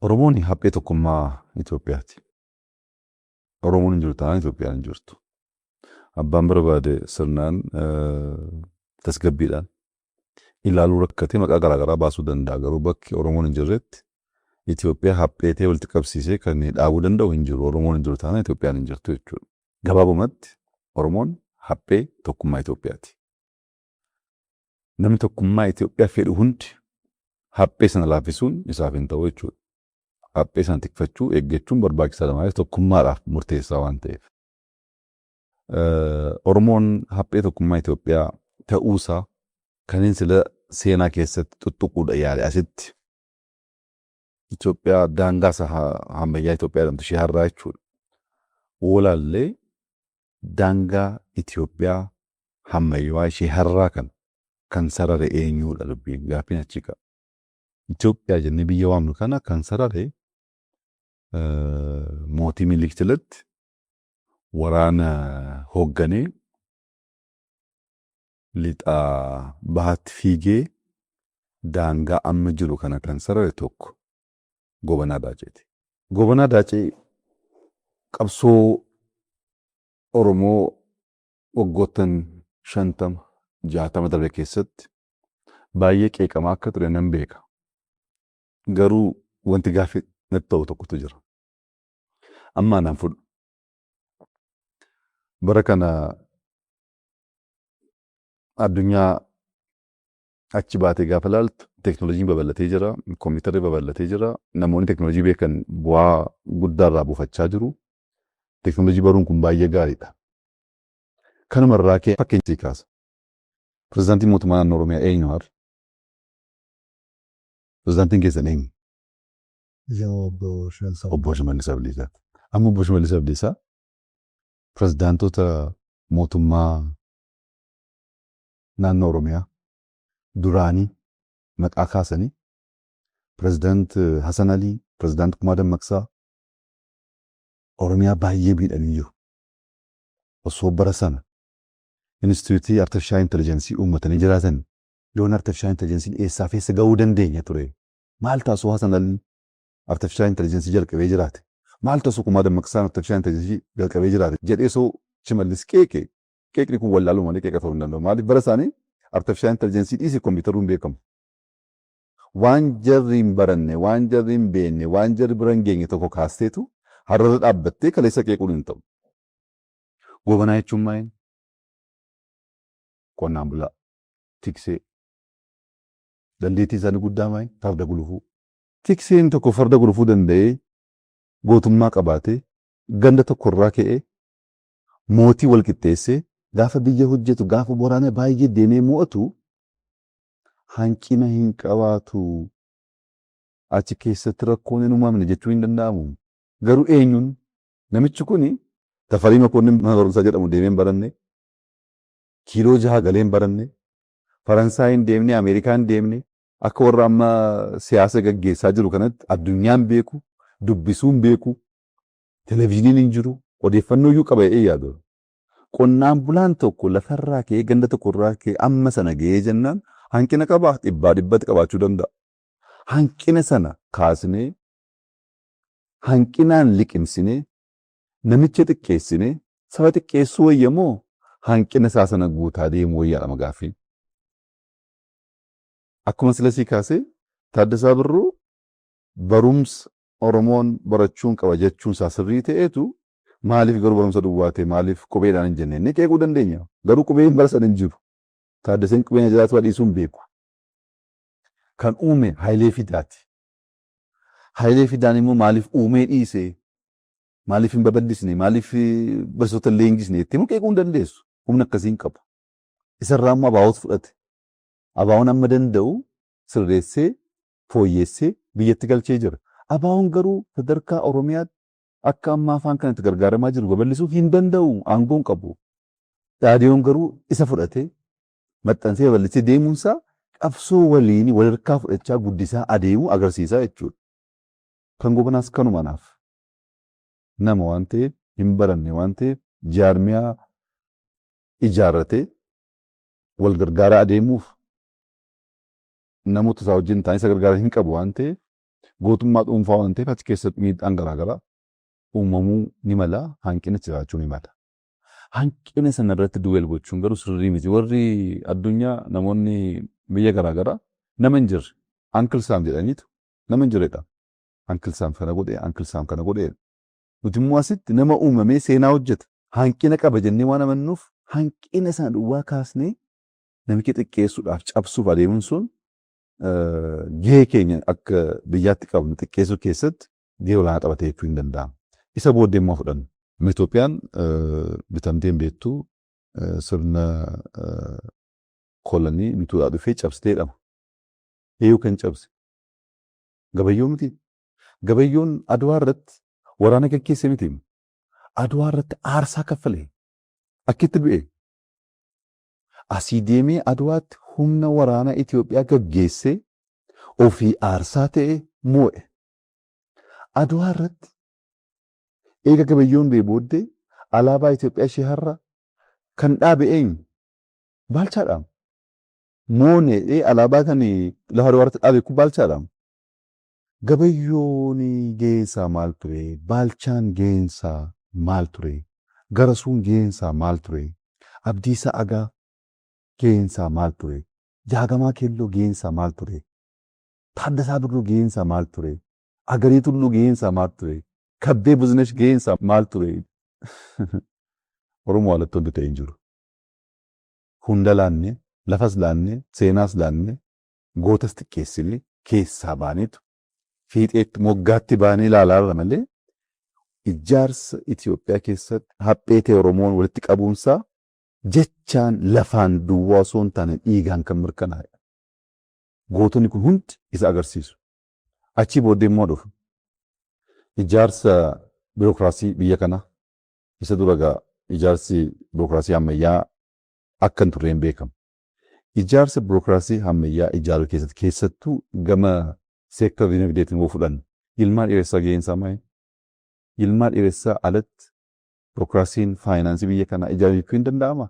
Oromoon haphee tokkummaa Itoophiyaati. Oromoon hin jiru taanaan Itoophiyaan hin jirtu. Abbaan barbaade sirnaan tasgabbiidhaan ilaaluu rakkatee maqaa garaagaraa baasuu danda'a. Garuu bakki Oromoon hin jirretti Itoophiyaa hapheetee walitti qabsiisee kan dhaabuu danda'u hin jiru. Oromoon hin jiru taanaan Itoophiyaan hin jirtu jechuudha. Gabaabumatti Oromoon haphee tokkummaa Itoophiyaati. Namni tokkummaa Itoophiyaa fedhu hundi haphee sana laaffisuun isaaf hin ta'u jechuudha. Haphee sana tikfachuu eeggachuun barbaachisaadha maaliif tokkummaadhaaf murteessaa waan ta'eef. Oromoon haphee tokkummaa Itoophiyaa ta'uusaa kanneen sila seenaa keessatti tuttuquudha yaale asitti Itoophiyaa daangaa isaa ammayyaa Itoophiyaa jedhamtu ishee har'aa jechuudha. Oolaallee daangaa Itoophiyaa ammayyaa ishee har'aa kana kan sarare eenyuudha dubbiin gaaffiin achi ka'a. Itoophiyaa jennee biyya waamnu kana kan sarare mootii Minilik jalatti waraana hoogganee lixaa bahaatti fiigee daangaa amma jiru kana kan sarare tokko Gobanaa Daaceeti. Gobanaa Daacee qabsoo Oromoo waggoottan 50 60 darbe keessatti baay'ee qeeqamaa akka ture nan beeka. Garuu wanti gaaffii natti ta'u tokkotu jira. Amma anaan fudhu. Bara kana addunyaa achi baatee gaafa ilaaltu teeknooloojiin babal'atee jira, kompiitarri babal'atee jira, namoonni teeknooloojii beekan bu'aa guddaa irraa buufachaa jiru. Teeknooloojii baruun kun baay'ee gaariidha. Kanuma irraa ka'ee fakkeenya sii kaasa. Pirezidaantiin mootummaa naannoo Oromiyaa eenyu har'a? Pirezidaantiin keessan eenyu? Obbo Shimallis Obbo Shimallis Abdiisaa. Amma Obbo Shimallis Abdiisaa pirezidaantota mootummaa naannoo Oromiyaa duraanii maqaa kaasanii pirezidaant Hasan Alii, pirezidaant Kumaa Dammaqsaa Oromiyaa baay'ee miidhanii jiru. Osoo bara sana Inistituutii Artifishaal Intelligensii uummatanii jiraatan yoon Artifishaal Intelligensiin eessaaf eessa gahuu dandeenya ture. Maal taasisuu Hasan Alii Artifishaal Intelligensii jalqabee jiraate? Maal taasisuu Kumaa Dammaqsaan Artifishaal Intelligensii jalqabee jiraate? Jedhee osoo Shimallis qeeqe qeeqni kun wallaaluu malee qeeqa ta'uu hin danda'u. Maaliif bara isaanii Artifishaal Intelligensii dhiisi kompiitaruu hin beekamu. Waan jarri hin baranne, waan jarri hin beekne, waan jarri bira hin geenye tokko kaasteetu har'arra dhaabbattee kaleessa qeequun hin ta'u. Gobanaa jechuun maali? Qonnaan bulaa, tiksee. Dandeettii isaanii guddaa maali? Farda gulufuu. Tikseen tokko farda gulufuu danda'ee gootummaa qabaatee ganda tokkorraa ka'ee mootii wal qixxeessee gaafa biyya hojjetu gaafa waraana baay'ee deemee mo'atu hanqina hin qabaatu. Achi keessatti rakkoon hin uumamne jechuun hin danda'amu. Garuu eenyuun namichi kuni Tafarii Makoonnin mana barumsaa jedhamu deemee hin baranne, kiiloo jaha galee hin baranne, Faransaay hin deemne, Ameerikaa hin deemne, akka warra amma siyaasa gaggeessaa jiru kanatti addunyaa hin beeku, dubbisuu hin beeku, televizyiiniin hin jiru, odeeffannoo iyyuu qaba jedhee yaadu. Qonnaan bulaan tokko lafarraa ka'ee ganda tokkorraa ka'ee amma sana ga'ee jennaan hanqina qabaa dhibbaa dhibbatti qabaachuu danda'a. Hanqina sana kaasnee hanqinaan liqimsinee namicha xiqqeessinee saba xiqqeessuu wayya moo hanqina isaa sana guutaa deemuu wayyaadha gaaffiin. Akkuma sila sii kaasee Taaddasaa Birruu barumsa Oromoon barachuun qaba jechuun isaa sirrii ta'eetu maaliif garuu barumsa duwwaa ta'e maaliif qubeedhaan hin jenne inni qeequu dandeenya. Garuu qubeen bara sana hin jiru. Taaddaseen qubeen jiraatu dhiisuu hin beeku. Kan uume Hayilee Fidaati. Hayilee Fidaan immoo maaliif uumee dhiise? Maaliif hin babal'isne? Maaliif barsiisota hin leenjisne? Jettee immoo qeequu hin dandeessu. Humna akkasii hin qabu. Isarraa immoo ABOtu fudhate. ABOn amma danda'u sirreessee fooyyessee biyyatti galchee jira. ABOn garuu sadarkaa Oromiyaatti akka amma afaan kanatti gargaaramaa jiru babal'isuu hin danda'u. Aangoo hin qabu. Dhaadiyoon garuu isa fudhatee maxxansee babal'isee deemuunsaa qabsoo waliin walharkaa fudhachaa guddisaa adeemuu agarsiisaa jechuudha. Kan Gobanaas kanuma anaaf. Nama waan ta'eef hin baranne waan ta'eef jaarmiyaa ijaarratee wal gargaaraa adeemuuf namoota isaa wajjin ta'anii isa gargaaran hin qabu waan ta'eef Gootummaa dhuunfaa waan ta'eef achi keessatti miidhaan garaagaraa uumamuu ni mala, hanqinni jiraachuu ni mala. Hanqina sana irratti dwell gochuun garuu sirrii miti. Warri addunyaa, namoonni biyya garaagaraa, nama hin jirre Uncle Sam jedhaniitu, nama hin jirredha. Uncle Sam kana godhe, Uncle Sam kana godhe. Nuti immoo asitti nama uumamee seenaa hojjeta. Hanqina qaba jennee waan amannuuf, hanqina sana duwwaa kaasnee namicha xiqqeessuudhaaf, cabsuuf adeemuun sun gahee keenya akka biyyaatti qabnu xiqqeessuu keessatti gahee olaanaa taphatee jechuu hin danda'amu. Isa booddee immoo fudhannu. Itoophiyaan bitamtee hin beektu, sirna kolonii bituudhaa dhufee cabsitee jedhama. Eeyyuu, kan cabse? Gabayyoo miti. Gabayyoon Adwaa irratti waraana gaggeesse miti. Adwaa irratti aarsaa kaffalee akkitti du'e. Asii deemee Adwaatti humna waraanaa Itoophiyaa gaggeessee, ofii aarsaa ta'e, moo'e. Adwaa irratti eega Gabayyoon du'e booddee alaabaa Itoophiyaa ishee har'a kan dhaabe eenyu? Baalchaadha. Moonee alaabaa kan lafa Adwaa irratti dhaabe kun Baalchaadha. Gabayyoon gaheensaa maal ture? Baalchaan gaheensaa maal ture? Garasuun gaheensaa maal ture? Abdiisaa Agaa gaheensaa maal ture? Jaagamaa Keelloo gaheensaa maal ture? Taaddasaa Birruu gaheensaa maal ture? Agarii Tulluu gaheensaa maal ture? Kabbee Buzinesh gaheensaa maal ture? Oromoo alatti wanti ta'e hin jiru. Hunda laanne, lafas laanne, seenaas laanne, gootas xiqqeessine, keessaa baaneetu fiixeetti moggaatti baanee ilaalaa irra malee, ijaarsa Itoophiyaa keessatti haphee ta'e Oromoon walitti qabuunsaa jechaan lafaan duwwaa osoo hin taane dhiigaan kan mirkanaa'e. Gootonni kun hundi isa agarsiisu. Achii booddee immoo dhufu. Ijaarsa biirokiraasii biyya kanaa isa dura egaa ijaarsi biirokiraasii ammayyaa akka hin turre hin beekamu. Ijaarsa biirokiraasii ammayyaa ijaaruu keessatti, keessattuu gama seektara dinagdeetiin yoo fudhanne, Yilmaa Dheeressaa gaheen isaa maali? Yilmaa Dheeressaa alatti biirokiraasiin faayinaansii biyya kanaa ijaaruu jechuu hin danda'amaa?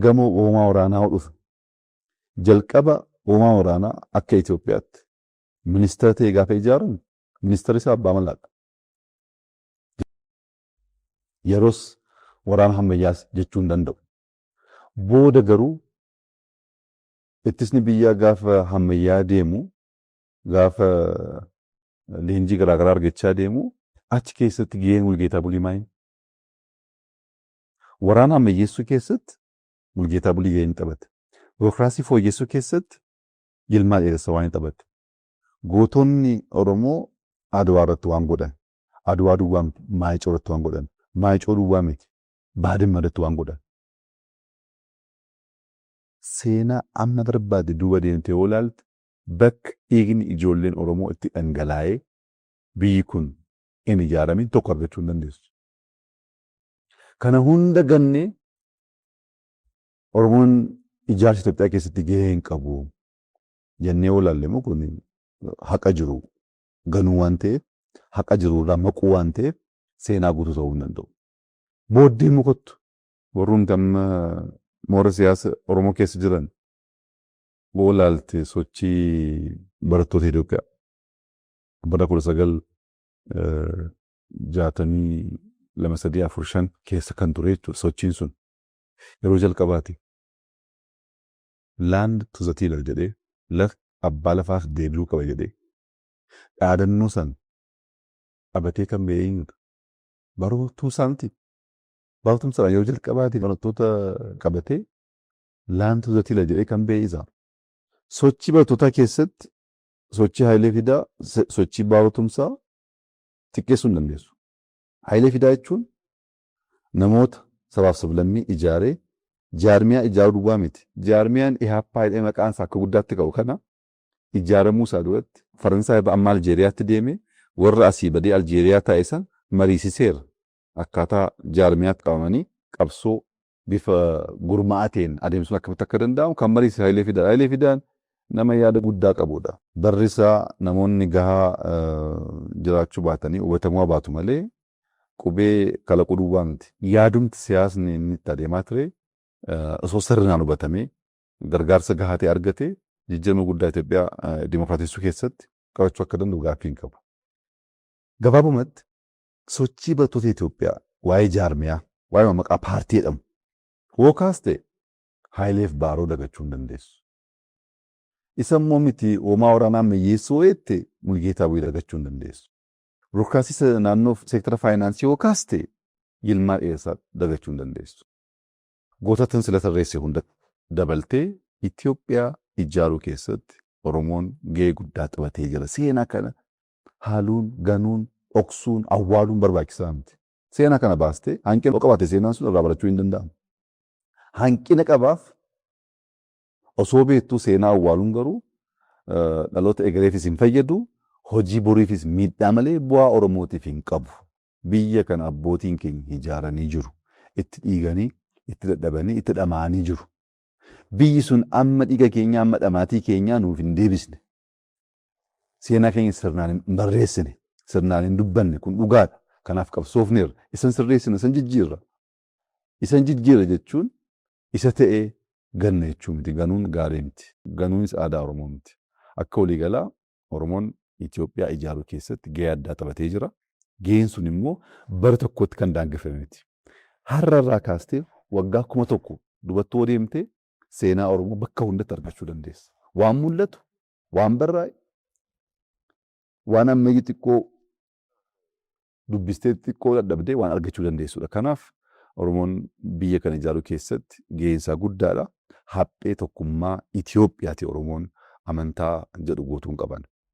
Gama hoomaa waraanaa yoo dhufe, jalqaba hoomaa waraanaa akka Itoophiyaatti ministeera ta'e gaafa ijaaramu ministeerri isaa Abbaa Malaadha. Yeroos waraana ammayyaas jechuu hin danda'u. Booda garuu ittisni biyyaa gaafa ammayyaa deemu, gaafa leenjii garaagaraa argachaa deemu, achi keessatti gaheen Mulgeetaa Bulii maali? Waraana ammayyeessuu keessatti Mulgeetaa Bulii gahee ni taphate. Biirokiraasii fooyyessuu keessatti Yilmaa Dheeressaa waan ni taphate. Gootonni Oromoo Adwaa irratti waan godhan, Adwaa duwwaa miti, Maayicoo irratti waan godhan, Maayicoo duwwaa miti, Baadimma irratti waan godhan. Seenaa amma barbaadde duuba deemtee yoo ilaalte, bakka dhiigni ijoolleen Oromoo itti dhangalaa'ee biyyi kun hin ijaaramin tokko argachuu hin dandeessu. Kana hunda gannee Oromoon ijaarsa Itoophiyaa keessatti gahee hin qabu jennee yoo ilaalle immoo, kun haqa jiru ganuu waan ta'eef, haqa jiru irraa maquu waan ta'eef, seenaa guutuu ta'uu hin danda'u. Booddee immoo kottu, warrumti amma moora siyaasa Oromoo keessa jiran yoo ilaalte, sochii barattoota Itoophiyaa bara 1962, 3, 4, 5 keessa kan ture jechuudha. Sochiin sun yeroo jalqabaati. "Land to the tiller" jedhee, lafti abbaa lafaaf deebi'uu qaba jedhee dhaadannoo san qabatee kan ba'e eenyudha? Baaroo Tumsaa miti. Baaroo Tumsaadhaan yeroo jalqabaati barattoota qabatee "Land to the tiller" jedhee kan ba'e isa. Sochii barattootaa keessatti sochii Hayilee Fidaa, sochii Baaroo Tumsaa xiqqeessuu hin dandeessu. Hayilee Fidaa jechuun namoota sabaaf sablammii ijaaree, jaarmiyaa ijaaruu duwwaa miti. Jaarmiyaan Ihaappaa jedhee maqaan isaa akka guddaatti ka'u kana ijaaramuu isaa duratti Faransaay irraa amma Aljeeriyaatti deemee warra asii badee Aljeeriyaa taa'e san mariisiseera. Akkaataa jaarmiyaatti qabamanii qabsoo bifa gurmaa'aa ta'een adeemsisuun akkamitti akka danda'amu kan mariisise Hayilee Fidaadha. Hayilee Fidaan nama yaada guddaa qabudha. Barri isaa namoonni gahaa jiraachuu baatanii hubatamuu baatu malee, qubee kalaquu duwwaa miti. Yaadumti siyaasni inni itti adeemaa ture osoo sirnaan hubatamee gargaarsa gahaa ta'e argate, jijjiirama guddaa Itoophiyaa dimokiraatessuu keessatti qabachuu akka danda'u gaaffii hin qabu. Gabaabumatti sochii barattoota Itoophiyaa waa'ee jaarmiyaa, waa'ee maqaa paartii jedhamu wookaas ta'e Haayileef Baaroo dagachuu hin dandeessu. Isa immoo miti hoomaa waraanaa ammayyeessuu jette Mulgeetaa Bu'ii dagachuu hin dandeessu. Bureaucracy naannoo seektara faayinaansii wookaas ta'e Yilmaa Dheeressaa dagachuu hin dandeessu. Gootatan sila tarreesse hunda dabaltee Itoophiyaa ijaaruu keessatti Oromoon gahee guddaa taphatee jira. Seenaa kana haaluun, ganuun, dhoksuun, awwaaluun barbaachisaa miti. Seenaa kana baastee hanqina qabaate seenaan sun irraa barachuu hin danda'amu. Hanqina qabaaf osoo beektuu seenaa awwaaluun garuu dhaloota egereefis hin fayyadu, hojii boriifis miidhaa malee bu'aa Oromootiif hin qabu. Biyya kana abbootiin keenya ijaaranii jiru. Itti dhiiganii, itti dadhabanii, itti dhama'anii jiru. Biyyi sun amma dhiiga keenya, amma dhamaatii keenyaa nuuf hin deebisne. Seenaa keenya sirnaan hin barreessine, sirnaan hin dubbanne, kun dhugaadha. Kanaaf qabsoofneerra. Isan sirreessina, isan jijjiirra. Isan jijjiirra jechuun isa ta'ee ganna jechuu miti. Ganuun gaarii miti. Ganuunis aadaa Oromoo miti. Akka waliigalaa Oromoon Itoophiyaa ijaaruu keessatti gahee addaa taphatee jira. Gaheen sun immoo bara tokkotti kan daangeffame miti. Har'a irraa kaastee waggaa 1000 dubattuu deemtee seenaa Oromoo bakka hundatti argachuu dandeessa. Waan mul'atu, waan barraa'e, waan ammayyi xiqqoo dubbistee xiqqoo dadhabdee waan argachuu dandeessudha. Kanaaf Oromoon biyya kana ijaaruu keessatti gaheen isaa guddaadha. Haphee tokkummaa Itoophiyaati Oromoon amantaa jedhu guutuun qaban.